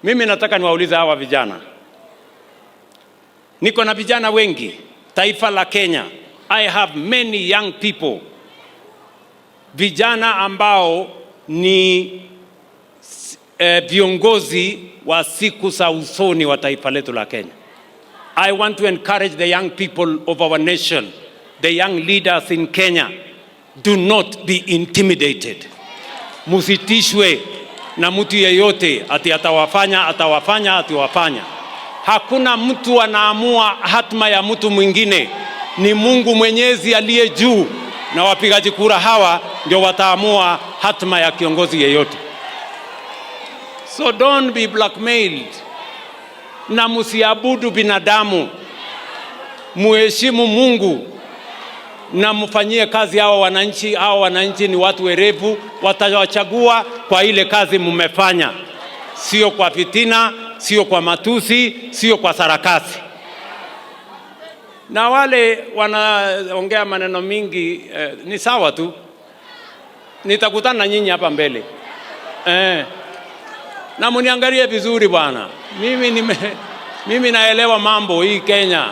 Mimi nataka niwaulize hawa vijana. Niko na vijana wengi taifa la Kenya. I have many young people, vijana ambao ni viongozi wa siku za usoni wa taifa letu la Kenya. I want to encourage the young people of our nation, the young leaders in Kenya, do not be intimidated. Musitishwe na mtu yeyote ati atawafanya, atawafanya, atiwafanya. Hakuna mtu anaamua hatma ya mtu mwingine, ni Mungu Mwenyezi aliye juu, na wapigaji kura hawa ndio wataamua hatma ya kiongozi yeyote. So don't be blackmailed, na msiabudu binadamu, muheshimu Mungu na mfanyie kazi hawa wananchi. Hawa wananchi ni watu werevu, watawachagua kwa ile kazi mmefanya, sio kwa fitina, sio kwa matusi, sio kwa sarakasi. Na wale wanaongea maneno mingi ni sawa tu, nitakutana na nyinyi hapa mbele na muniangalie vizuri bwana. Mimi naelewa mambo hii Kenya.